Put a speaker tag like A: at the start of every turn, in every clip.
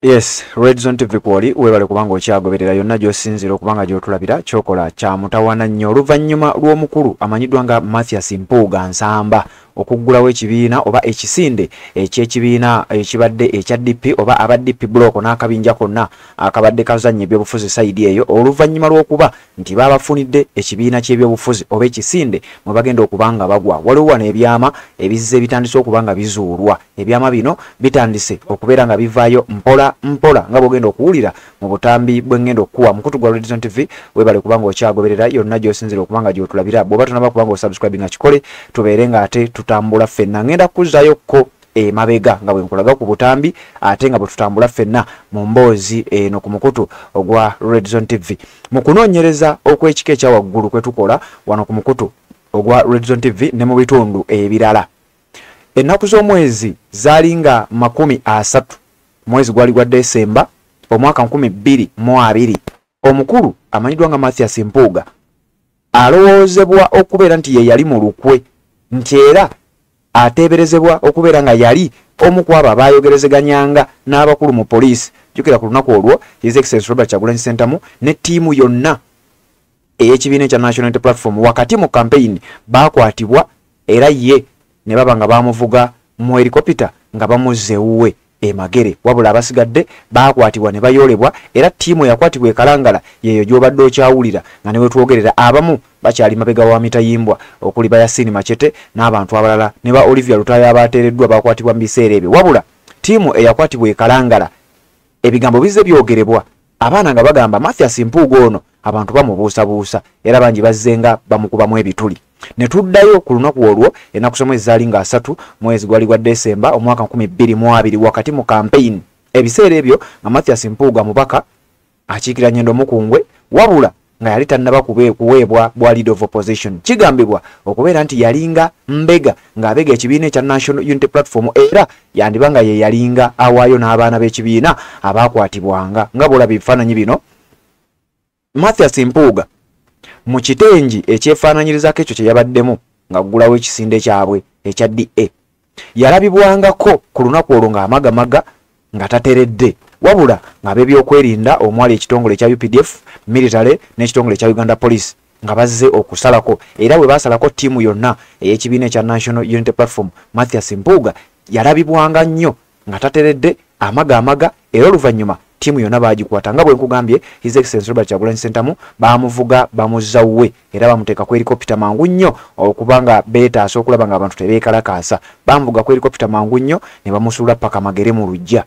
A: Yes, Red Zone TV kwoli webale kubanga okyagoberera yonna gy'osinziira okubanga gy'otulabira kyokola kya mutawaana nnyo. Oluvannyuma lw'omukulu amanyiddwa nga Mathias Mpuuga Nsamba okuggulawo ekibiina oba ekisinde eky'ekibiina ekibadde ekya DP oba aba DP block n'akabinja konna akabadde kazannya ebyobufuzi sayidi eyo, oluvannyuma lw'okuba nti baabafunidde ekibiina ky'ebyobufuzi oba ekisinde mwe bagenda okuba nga bagwa. Waliwo wano ebyama ebizze bitandise okuba nga bizuulwa. Ebyama bino bitandise okubeera nga bivaayo mpola mpola nga bw'ogenda okuwulira mu butambi bw'engenda okukuwa mukutu gwa Red Zone TV. Webale kubanga okyagoberera yonna gy'osinziira okubanga gy'otulabira. Bw'oba tonaba kubanga osubscribinga kikole, tubeere nga ate tutambula ffenna. Ngenda kuzzaayo ko emabega nga bwe nkulaga ku butambi ate nga bwe tutambula ffenna mu mboozi eno ku mukutu ogwa Red Zone TV. Mu kunoonyereza okw'ekika ekya waggulu kwe tukola wano ku mukutu ogwa Red Zone TV ne mu bitundu ebirala, ennaku z'omwezi zaali nga 30, mwezi gwali gwa Desemba omwaka 2020, omukulu amanyiddwa nga Mathias Mpuuga alowoozebwa okubeera nti ye yali mu lukwe, nti era ateeberezebwa okubeera nga yali omu ku abo abaayogerezeganyanga n'abakulu mu poliisi. Jjukira ku lunaku olwo His Excellency Robert Kyagulanyi Ssentamu ne ttiimu yonna ey'ekibiina ekya National Unity Platform wakati mu campaign baakwatibwa, era ye ne baba nga baamuvuga mu helikopita nga bamuzza ewuwe e Magere. Wabula abasigadde baakwatibwa ne bayoolebwa, era ttiimu eyakwatibwa e Kalangala yeeyo gy'obadde okyawulira nga ne wetwogerera abamu bakyali mabega wa mitayimbwa, okuli ba Yasin Machete n'abantu abalala ne ba Olivia Lutaaya abateereddwa bakwatibwa mu biseera ebyo. Wabula ttiimu eyakwatibwa e Kalangala ebigambo bizze byogerebwa, abaana nga bagamba Mathias Mpuuga ono abantu bamubuusabuusa, era bangi bazze nga bamukubamu ebituli. Ne tuddayo ku lunaku olwo, ennaku z'omwezi zaali nga 30, mwezi gwali gwa Desemba omwaka 2020, wakati mu campaign. Ebiseera ebyo nga Mathias Mpuuga mubaka akiikira Nyendo Mukungwe, wabula nga yali tannaba kuweebwa bwa leader of opposition. Kigambibwa okubeera nti yalinga mbega ng'abega ekibiina ekya National Unity Platform, era yandiba nga ye yalinga awaayo n'abaana b'ekibiina abaakwatibwanga. Nga bw'olaba ebifaananyi bino, Mathias Mpuuga mu kitengi ekyefaananyirizaako ekyo kye yabaddemu ng'aggulawo ekisinde kyabwe ekya DA yalabibwangako ku lunaku olwo ng'amagamaga nga tateredde, wabula ng'ab'ebyokwerinda omwali ekitongole ekya UPDF, military n'ekitongole ekya Uganda Police nga bazze okusalako. Era bwe baasalako ttiimu yonna ey'ekibiina ekya National Unity Platform, Mathias Mpuuga yalabibwanga nnyo nga tateredde, amagamaga, era oluvannyuma ttiimu yonna baagikwata. Nga bwe nkugambye, His Excellency Robert Kyagulanyi Ssentamu baamuvuga bamuzza wuwe, era bamuteeka ku helikopita mangu nnyo okuba nga beetaasa okulaba ng'abantu tebeekalakaasa. Bamuvuga ku helikopita mangu nnyo ne bamusuula paka Magere mu luggya.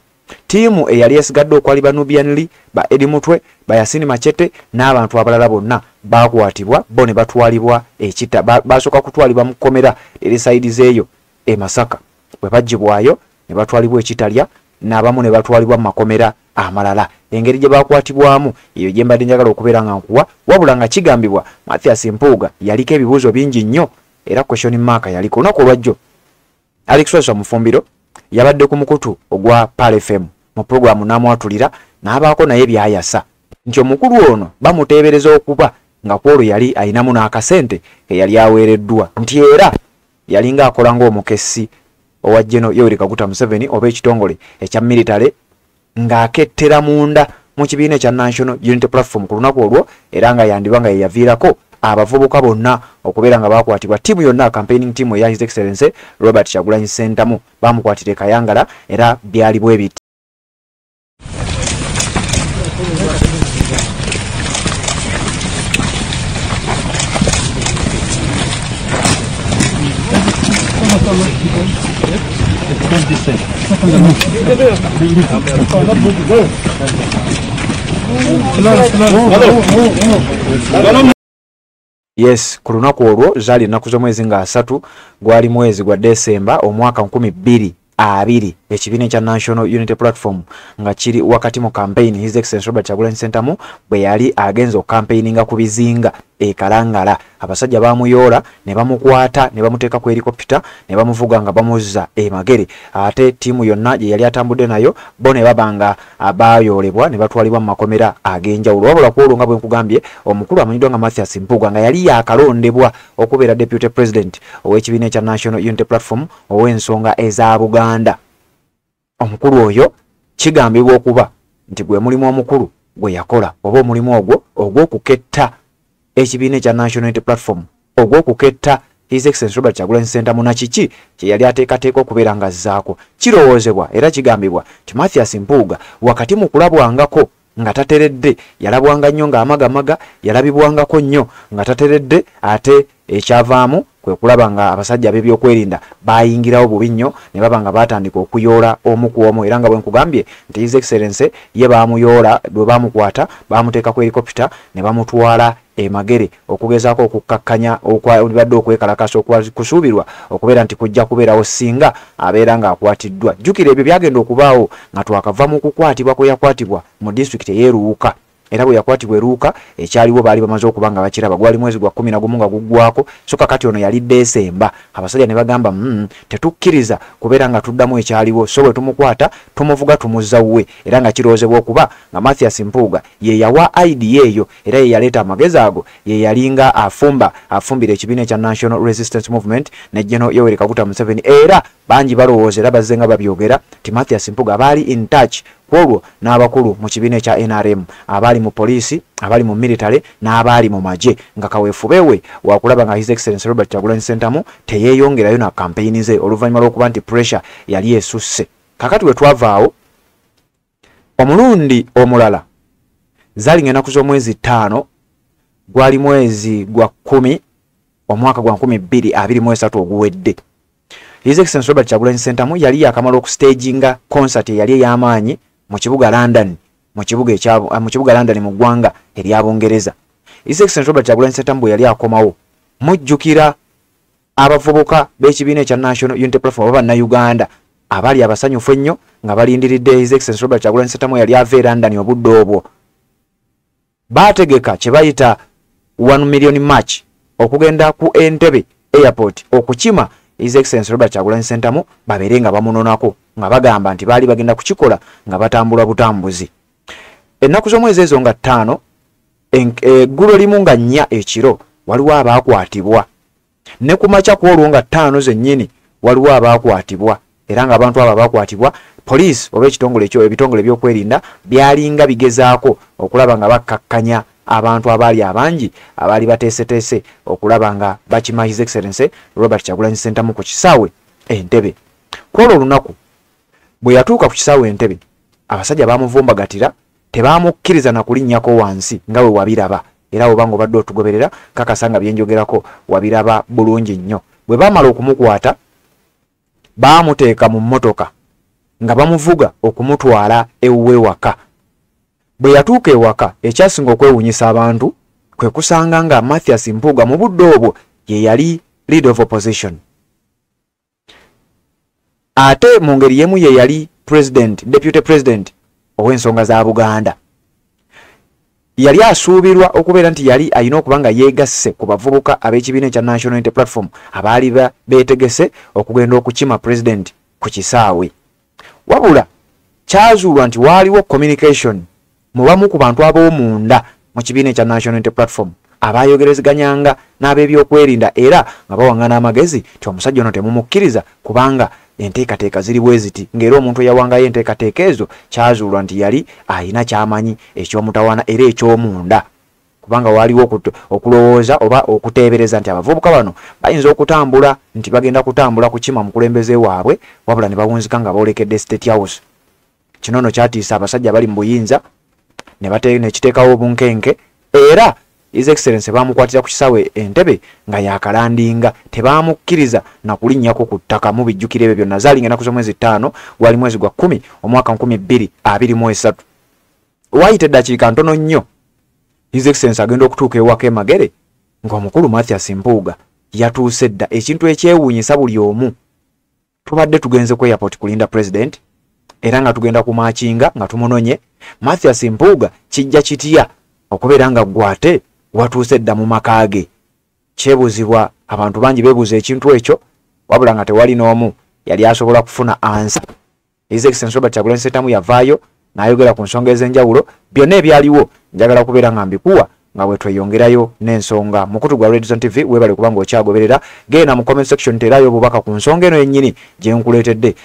A: Ttiimu eyali esigadde okwali ba Nubian Lee, ba Eddie Mutwe, ba Yasin Machete n'abantu abalala bonna baakwatibwa, bo ne batwalibwa ekita. Baasooka kutwalibwa mu kkomera eri sayidi z'eyo e Masaka, bwe baggyibwayo ne batwalibwa ekitalya, n'abamu ne batwalibwa mu makomera amalala. Engeri gye bakwatibwamu eyo gye mbadde njagala okubeera nga nkuwa, wabula nga kigambibwa Mathias Mpuuga yaliko ebibuuzo bingi nnyo, era question mark yaliko. Olunaku olwajjo Alex Waiswa Mufumbiro yabadde ku mukutu ogwa Pearl FM mu pulogulaamu n'amwatulira n'abaako naye byayasa nti omukulu ono bamuteebereza okuba nga kwolwo yali ayinamu n'akasente ke yali aweereddwa, nti era yalinga akola ng'omukessi owa General Yoweri Kaguta Museveni oba ekitongole ekya military, ng'akettera munda mu kibiina ekya National Unity Platform ku lunaku olwo, era nga yandiba nga ye yaviirako abavubuka bonna okubeera nga baakwatibwa. Ttiimu yonna, campaigning team eya His Excellency Robert Kyagulanyi Ssentamu, bamukwatira e Kayangala, era byali bwe biti. Yes, ku lunaku olwo zaali ennaku z'omwezi nga 3, gwali mwezi gwa Desemba omwaka 2020, ekibiina ekya National Unity Platform nga kiri wakati mu campaign. His Excellency Robert Kyagulanyi Ssentamu bwe yali agenze okukampeininga ku bizinga e Kalangala, abasajja baamuyoola ne bamukwata ne bamuteeka ku helikopita ne bamuvuga nga bamuzza e Magere. Ate ttiimu yonna gye yali atambudde nayo bo ne baba nga baayoolebwa ne batwalibwa mu makomera ag'enjawulo. Wabula ku olwo nga bwe nkugambye, omukulu amanyiddwa nga Mathias Mpuuga nga yali yaakalondebwa okubeera Deputy President ow'ekibiina ekya National Unity Platform ow'ensonga eza Buganda, omukulu oyo Kigambibwa okuba nti gwe mulimu omukulu gwe yakola, oba omulimu ogwo ogw'okuketta ekibiina ekya National Unity Platform, ogw'okuketta His Excellency Robert Kyagulanyi Ssentamu na kiki kye yali ateekateeka okubeera nga azzaako. Kirowoozebwa era kigambibwa nti Mathias Mpuuga wakati mu kulabwangako nga tateredde, yalabwanga nnyo ng'amagamaga, yalabibwangako nnyo nga tateredde, ate ekyavaamu kwe kulaba nga abasajja ab'ebyokwerinda bayingirawo bubi nnyo ne baba nga baatandika okuyoola omu ku omu. Era nga bwe nkugambye nti His Excellency ye baamuyoola, bwe baamukwata baamuteeka ku helikopita ne bamutwala e Magere okugezaako okukkakkanya okwabadde okwekalakasa okusuubirwa okubeera nti kujja kubeerawo singa abeera ng'akwatiddwa. Jjukira ebyo byagenda okubaawo nga twakava mu kukwatibwa kwe yakwatibwa mu disitulikiti ey'e Luuka. Era bwe yakwatibwa e Luuka ekyaliwo baali bamaze okuba nga bakiraba, gwali mwezi gwa 11 nga guggwako. So kakati ono yali Desemba, abasajja ne bagamba tetukkiriza kubeera nga tuddamu ekyaliwo, so bwe tumukwata tumuvuga tumuzza wuwe. Era nga kirowoozebwa okuba nga Mathias Mpuuga ye yawa idea eyo, era ye yaleeta amagezi ago, ye yalinga afumbira ekibiina ekya National Resistance Movement ne General Yoweri Kaguta Museveni. Era bangi balowooza era bazze nga babyogera nti Mathias Mpuuga baali in touch kwolwo n'abakulu mu kibiina ekya NRM, abaali mu poliisi, abaali mu military n'abaali mu magye, nga kaweefube we wakulaba nga His Excellency Robert Kyagulanyi Ssentamu teyeeyongerayo na kampeyini ze oluvannyuma lw'okuba nti pressure yali esusse. Kakati we twavaawo omulundi omulala zaali ng'ennaku z'omwezi 5, gwali mwezi gwa 10 omwaka gwa 2023 oguwedde. His Excellency Robert Kyagulanyi Ssentamu yali yakamala okustaginga concert eyali ey'amaanyi mu kibuga London, mu kibuga London mu ggwanga erya Bungereza. His Excellency Robert Kyagulanyi Ssentamu bwe yali akomawo, mujjukira abavubuka b'ekibiina ekya National Unity Platform oba Bannayuganda abaali abasanyufu ennyo nga balindiridde His Excellency Robert Kyagulanyi Ssentamu yali ava e London obudde obwo, baategeka kye bayita 1 million march okugenda ku Entebbe Airport okukima His Excellency Robert Kyagulanyi Ssentamu babeere nga bamunonako, nga bagamba nti baali bagenda kukikola nga batambula butambuzi. Ennaku z'omwezi ezo nga 5, eggulo limu nga 4 ekiro waliwo abaakwatibwa, ne ku makya ku olwo nga 5 zennyini waliwo abaakwatibwa. Era ng'abantu abo abaakwatibwa poliisi oba ekitongole ekyo, ebitongole ebyokwerinda byalinga bigezaako okulaba nga bakkakkanya abantu abaali abangi abaali bateeseteese okulaba nga bakima His Excellency Robert Kyagulanyi Ssentamu ku kisaawe Entebbe. Ku olwo olunaku bwe yatuuka ku kisaawe Entebbe, abasajja baamuvumbagatira, tebaamukkiriza na kulinnyako wansi nga bwe wabiraba. Era bw'oba ng'obadde otugoberera kakasa nga byenjogerako wabiraba bulungi nnyo. Bwe baamala okumukwata baamuteeka mu mmotoka nga bamuvuga okumutwala ewuwe waka. Bwe yatuuka ewaka, ekyasinga okwewuunyisa abantu kwe kusanga nga Mathias Mpuuga mu budde obwo ye yali leader of opposition, ate mu ngeri y'emu ye yali president, deputy president ow'ensonga za Buganda. Yali asuubirwa okubeera nti yali alina okuba nga yeegasse ku bavubuka ab'ekibiina ekya National Unity Platform abaali beetegese okugenda okukima president ku kisaawe. Wabula kyazuulwa nti waaliwo communication mu bamu ku bantu ab'omunda mu kibiina ekya National Unity Platform abayogerezeganyanga n'ab'ebyokwerinda, era nga bawaŋŋana amagezi nti omusajja ono temumukkiriza kubanga enteekateeka ziri bwe ziti. Ng'era omuntu eyawangayo enteekateeka ezo kyazuulwa nti yali alina ky'amanyi eky'omutawaana era eky'omunda, kubanga waaliwo okulowooza oba okuteebereza nti abavubuka bano bayinza okutambula nti bagenda kutambula kukima mukulembeze waabwe, wabula ne bawunzika nga boolekedde State House. Kino nno kyatiisa abasajja bali mu buyinza ne kiteekawo obunkenke, era His Excellency baamukwatira ku kisaawe Entebbe nga yakalandinga, tebaamukkiriza na kulinnyako ku ttaka. Mubijjukira ebyo byonna zaalinga ennaku z'omwezi 5, gwali mwezi gwa 10 omwaka 2023. Waayita eddakiika ntono nnyo His Excellency agenda okutuuka ewaka e Magere ng'omukulu Mathias Mpuuga yatuuse dda, ekintu ekyewuunyisa buli omu. Tubadde tugenze ku airport kulinda president, era nga tugenda kumakinga nga tumunonye. Mathias Mpuuga kijja kitya okubeera nga ggwe watuuse dda mu maka ge? Kyebuzibwa, abantu bangi beebuuza ekintu ekyo, wabula nga tewali n'omu yali asobola kufuna ansa. His Excellency Robert Kyagulanyi Ssentamu yavaayo n'ayogera ku nsonga ez'enjawulo. Byonna ebyaliwo njagala kubeera nga mbikuwa nga bwe tweyongerayo n'ensonga. Mukutu gwa Red Zone TV, weebale kubanga okyagoberera. Genda mu comment section, teerayo obubaka ku nsonga eno yennyini gye nkuleetedde.